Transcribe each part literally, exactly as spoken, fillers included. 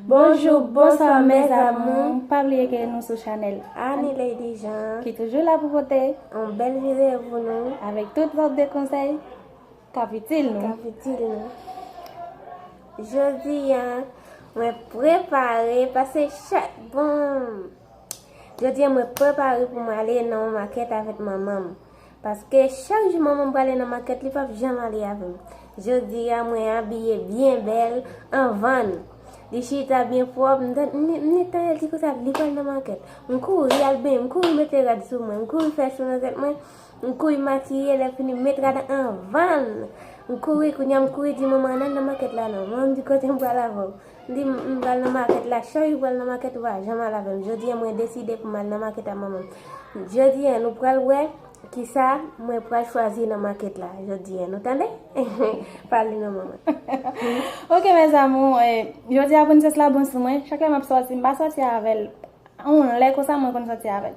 Bonjou, bonswa, mes amours. Pa bliye ke nou sou chanèl Annie Lady Jean, ki toujou la pou pote yon bèl videyo pou nou, avèk tout sòt de konsèy k ap itil nou. K ap itil nou. Jodi a, mwen prepare, pase chak, bon, jodi a mwen prepare pou mwen ale nan yon makèt avèk manman m. Paske chak jou manman m prale nan makèt, li p ap janm ale avè m. Jodi a, mwen abiye byen bèl, an vann. Li chita byen pwòp, m tande, m, m tande l di konsa, li pral nan makèt. M kouri al benyen, m kouri mete rad sou mwen, m kouri fè chou nan tèt mwen, m kouri makiye, lè fini, m met rad an vann. M kouri, kounye a m kouri di manman, ann al nan makèt la non. Manman m di, kote m pral avè w? M di, m, m pral nan makèt la, chak jou pral nan makèt, ou pa janm al avè m. Jodi a, mwen deside pou m al nan makèt ak manman m. Jodi a, nou pral wè kisa mwen pral chwazi nan makèt la. Jodi a, nou tande? Pale non, manman. Ok, mes amours, eh, jodi a, prensès la bon sou mwen. Chak lè m ap sòti, m pa sòti avè l. Yon lè konsa, mwen konn sòti avè l.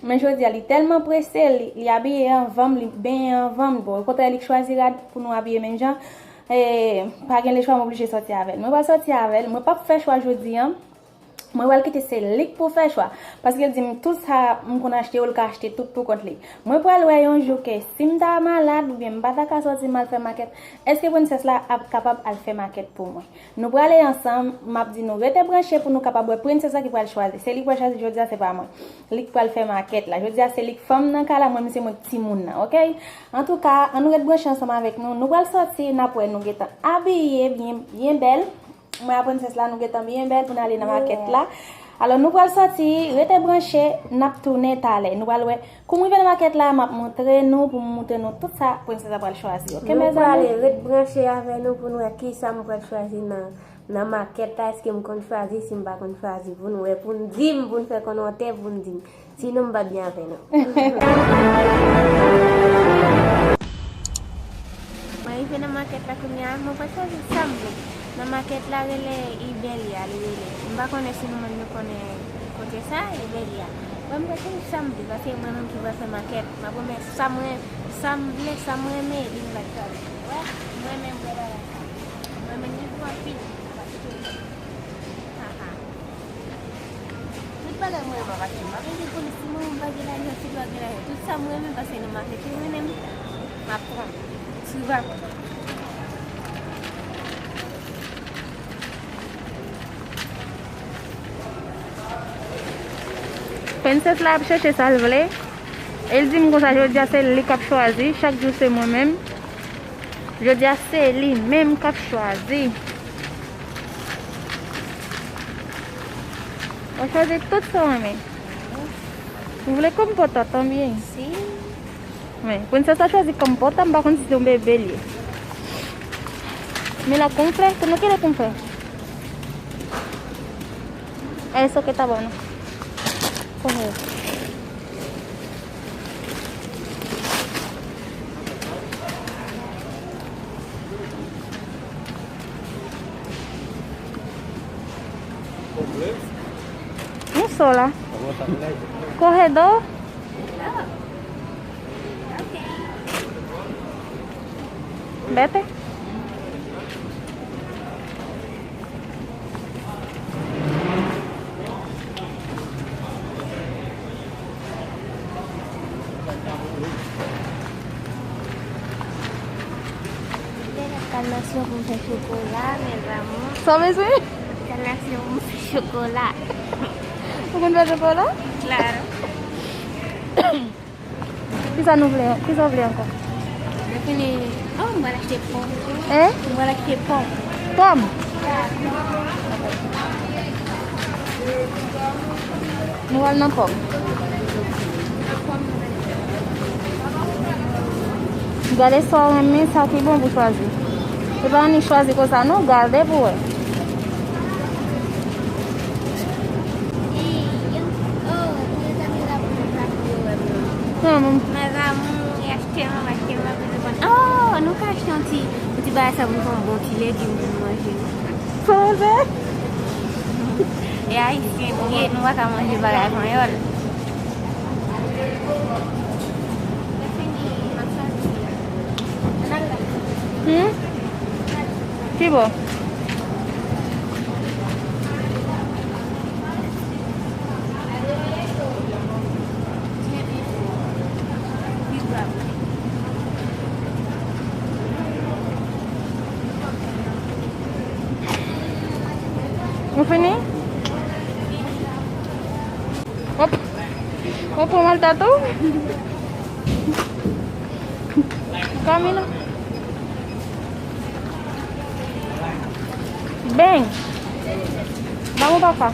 Men jodi a, li tèlman prese, li, li abiye an vann, li benyen an vann. Bon, okontrè, li chwazi rad pou nou abiye menm jan. E, pa gen lechwa, m oblije sòti avè l. Mwen pral sòti avè l. Mwen p ap fè chwa jodi a. Mwen pral kite se li k pou fè chwa. Paske l di m tout sa m konn achte yo, l ka achte tout pou kont li. Mwen pral wè yon jou ke si m ta malad oubyen m pa ta ka sòti m al fè makèt, èske prensès la ap kapab al fè makèt pou mwen? Nou prale ansanm, m ap di nou rete branche pou nou kapab wè prensès la ki pral chwazi. Se li k pral chwazi jodi a, se pa mwen. Li k pral fè makèt la. Jodi a, se li k fanm nan kay la, mwen, m se mwen k timoun nan, ok? Antouka, ann nou ret branche ansanm avèk nou. Nou pral sòti, n ap wè nou gentan abiye byen, byen bèl. Mwen ak prensès la, nou gentan byen bèl pou n ale nan makèt la. Alò, nou pral sòti, rete branche, n ap tounen talè. Nou pral wè. Kou m rive nan makèt la, m ap montre nou, pou m montre nou tout sa prensès la pral chwazi. Ok, mes amours? Nou prale, ret branche avè nou pou n wè kisa m pral chwazi nan, nan makèt la. Èske m konn chwazi, si m pa konn chwazi, pou n wè, pou n di m, pou n fè kòmantè, pou n di m. Sinon, m p ap byen avè nou. Mwen rive nan makèt la kounye a, mwen pral chwazi sa m vle. Nan makèt la rele Ibelia, li rele. M pa konnen si nou menm nou konnen kote sa, Ibelia. Mwen, m pral chwazi sa m vle, paske mwen menm ki pral fè makèt. M ap renmen sa mwen, sa m vle, sa m renmen, li m pral chwazi. Wè, mwen menm vre bagay sa. Mwen menm li gou anpil. Haha. Tout bagay mwen renmen achte. M pa gen polis, si mwen pa gen lajan, si pa gen lajan. Tout sa mwen renmen pase nan makèt. Mwen menm, m ap pran. Sou va. Prensès la ap chèche sa l vle. E l di m konsa, jodi a se li k ap chwazi. Chak jou se mwen menm. Jodi a se li menm k ap chwazi. W ap chwazi tout sa w renmen. Ou vle konpòta, tanbyen. Si. Men, prensès la chwazi konpòta, m pa konn si se yon bebe l ye. Men la konfle, konnen ki lè konfle? Eh, it's okay, tá bom, não. Correu. Não sou lá. Corredor? Bete? Kalmasyon pou m fè chokola, mes amours. Sa w bezwen? Kalmasyon pou m fè chokola. Ou konn fè chokola? Claro. Kisa nou vle? Kisa w vle ankò? Mwen fini. Oh, mwen pral achte pòm. Hein? Mwen pral achte pòm. Pòm? Nou al nan pòm. Gade sa w renmen, sa ki bon pou chwazi. E pa annik chwazi konsa non, gade pou wè. Mes amours, achte, achte, oh, nou ka achte yon ti, yon ti bagay sa pou nou fè yon bon ti legim pou nou manje. Sa w fè? E ayisyen nou ye, nou pa ka manje bagay panyòl. Hmm? Ki bò? Nou fini? Hop. Ou pran mal tatou? Camila. Bang. Vamos, papá.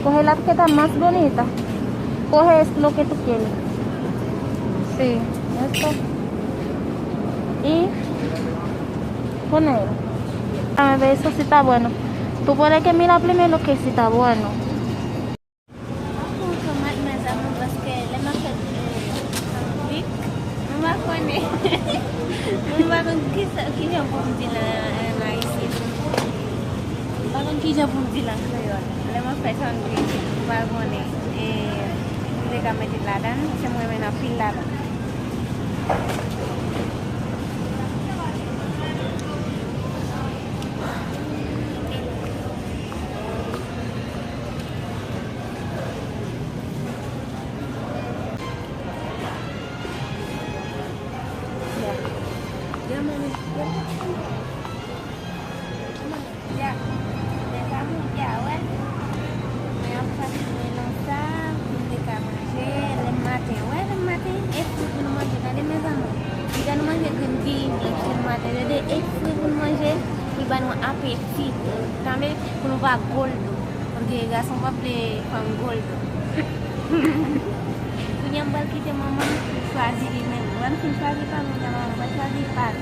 Coge la que está más bonita. Coge es lo que tú quieres. Sí, esto. Y con él. Déjame ver, eso sí está bueno. Tú puedes que mira primero que sí está bueno. Mwen pran tomat, mezanmi, paske lè m ap fè, eh, bik, mwen pa konnen. Mwen pa konn kisa, kijan pou m di l an, an ayisyen. Mwen pa konn kijan pou m di l an kreyòl. Lè m ap fè sandwich, mwen pa konnen. Eh, m te ka mete l ladan l, se mwen menm anpil ladan. Ya. Ya. Lè sa moute a, wè. Mwen ap fè mwen nan sa, pou m te ka manje, lè maten, wè, lè maten, e fri pou nou manje, tande, mezanmi. Piga nou manje grenn diri blanch lè maten, tande, e fri pou nou manje, pou l ba nou apeti, tande, pou nou pa gwo l do. Paske gason pa vle fanm gwo l do. Kounye a m pral kite manman m chwazi li menm. Lè m fin chwazi pa m, kounye a manman m pral chwazi pa l.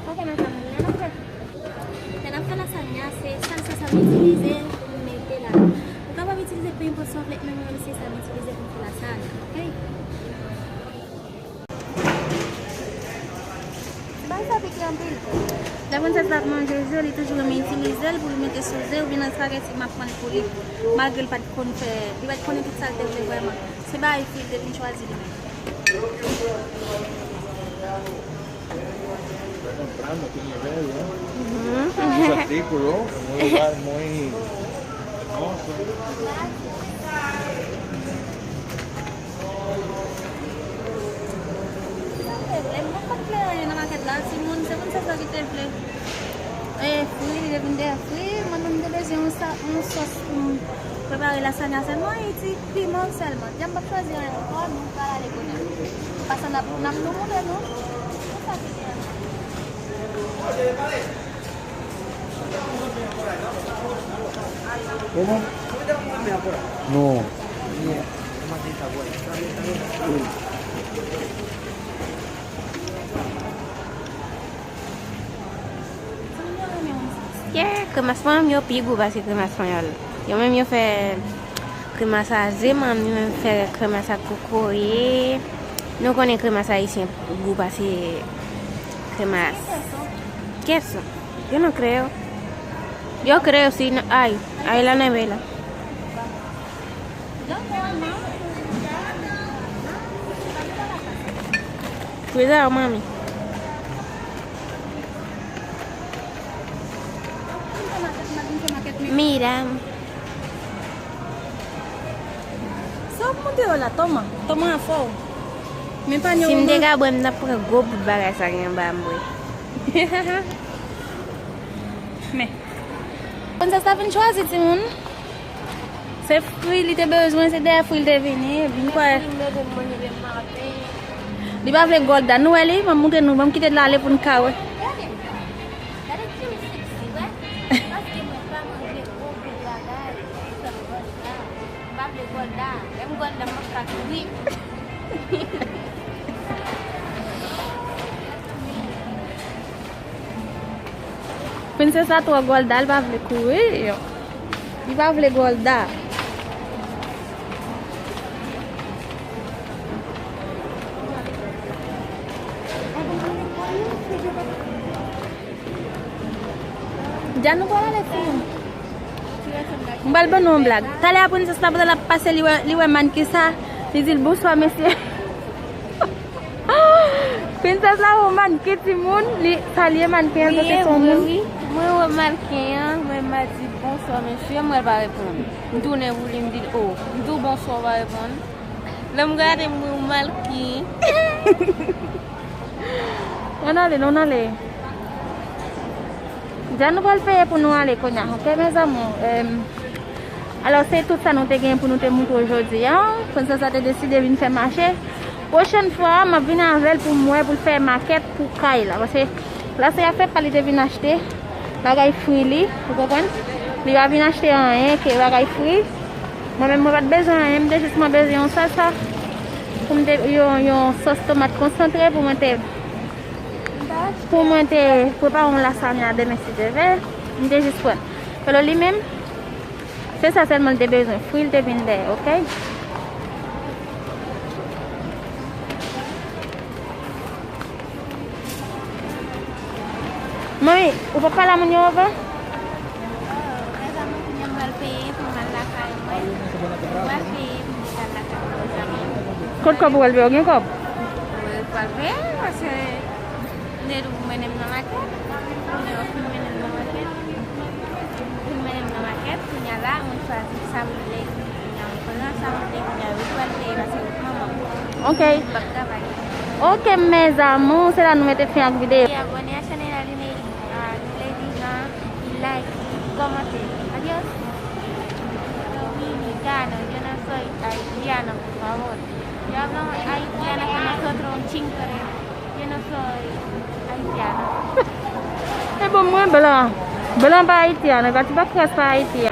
Ok, mezanmi, lè n ap fè, lè n ap fè lasagna, se salsa sa m itilize pou m mete la. Ou kapab itilize penpòt sa w vle, men mwen, se sa m itilize pou m fè lasagna, ok? Bay sa pike anpil. Lè princess la ap manje ze, li toujou renmen itilize l pou li mete sou ze oubyen nan espageti, m ap pran l pou li. Malgre l pa t konn fè, li pa t konnen tout sa l te vle vrèman. Se bagay fi l te vin chwazi li menm. Comprando, tiene que ver, ¿no? Ujú. Esos artículos, muy, muy, no, son Sa te vle, mwen pa t vle anyen nan makèt la, timoun, se princess la ki te vle. E fri, li te vin de fri, mwen menm m te bezwen yon sa, yon sòs pou m prepare lasagna sèlman, e ti piman sèlman. Dja m p ap chwazi anyen ankò, nou pral ale kounye a. Paske n ap, n ap tou moute nou. Se sa ki gen an. Kòman? Non. Yeah, kremas manman m yo pi gou pase kremas panyòl. Yo menm yo fè kremas a ze, manman m yo menm fè kremas a kokoye. Nou konnen kremas ayisyen gou pase kremas keso. Yo no creo. Yo creo, sí, no, ay, ay, la nevera. Cuidado, mami. Mira. Sa w ap montre yo la, Toma? Toma a fò w. Men pa si m te ka bwè, m t ap pran gwo bout bagay sa gen anba m bwè. Men. Princess la vin chwazi, timoun. Se fri li te bezwen, se dèyè fri li te vini, vin kwè. Li pa vle Golda, nou wè li, ban m montre nou, ban m kite l ale pou n ka wè. Gade ki li seksi, wè. Paske mwen pa manje gwo gwo bagay, mwen sèl Golda. M pa vle Golda, lè m Golda, m ap ka kouri. Princess la twò Golda, li pa vle kouri. Li pa vle Golda. Dja nou pral ale fini. M pral ban nou yon blag. Talè a Princess la, pandan l ap pase, li wè, li wè mannequin sa. Li di l, "Bonswa, mesye." Princess la wè mannequin timoun, li salye mannequin an, paske se yon moun. Wi, mwen wè mannequin an, mwen m a di, "Bonswa, mesye," mwen pa reponn. M tounen pou li, m di l, "O." M di w, "Bonswa," w pa reponn. Lè m gade, m wè mannequin. Ann ale, non, ann ale. Dja nou pral peye pou nou ale kounye a, oke, mes amours? Em, alò, se tout sa nou te gen pou nou te montre w jodi a. Princess la te deside vin fè mache. Pwochèn fwa, m ap vin avè l pou m wè, pou l fè makèt pou kay la. Paske la se afè pa li te vin achte bagay fri li, ou konprann? Li pa vin achte anyen ke bagay fri. Mwen menm, mwen pa t bezwen anyen, m te jis mwen bezwen yon salsa pou m te, yon, yon sòs tomat konsantre pou mwen te, pou mwen te prepare yon lasagna demen si Dye vle. M te jis pran. Pero li menm, se sa sèlman l te bezwen. Fri l te vin dèyè, oke? Manmi, ou pa pale a moun yo avan? Oh, mezanmi, kounye a m pral peye pou m al lakay mwen. M pral peye pou m al lakay mwen, mezanmi. Kot kòb ou pral peye? Ou gen kòb? Mwen pral peye, paske m te di w pou mennen m nan makèt. Kounye a w fin mennen m nan makèt. Pou l mennen m nan makèt, kounye a la, mwen chwazi sa m vle. Kounye a mwen pran sa m vle, kounye a wi pral peye paske l manman m. Ok. M p ap travay. Ok, mes amours, se la nou mete fen ak videyo. E abòne a chanèl la, li Lady Jean, li like, li kòmante. Adios. Yo no soy haitiano, por favor. Yo hablo haitiano con nosotros un chin, pero yo no soy haitiano. E bon, mwen blan. Blan pa Ayiti a, non, pa ti pa kras pa Ayiti a.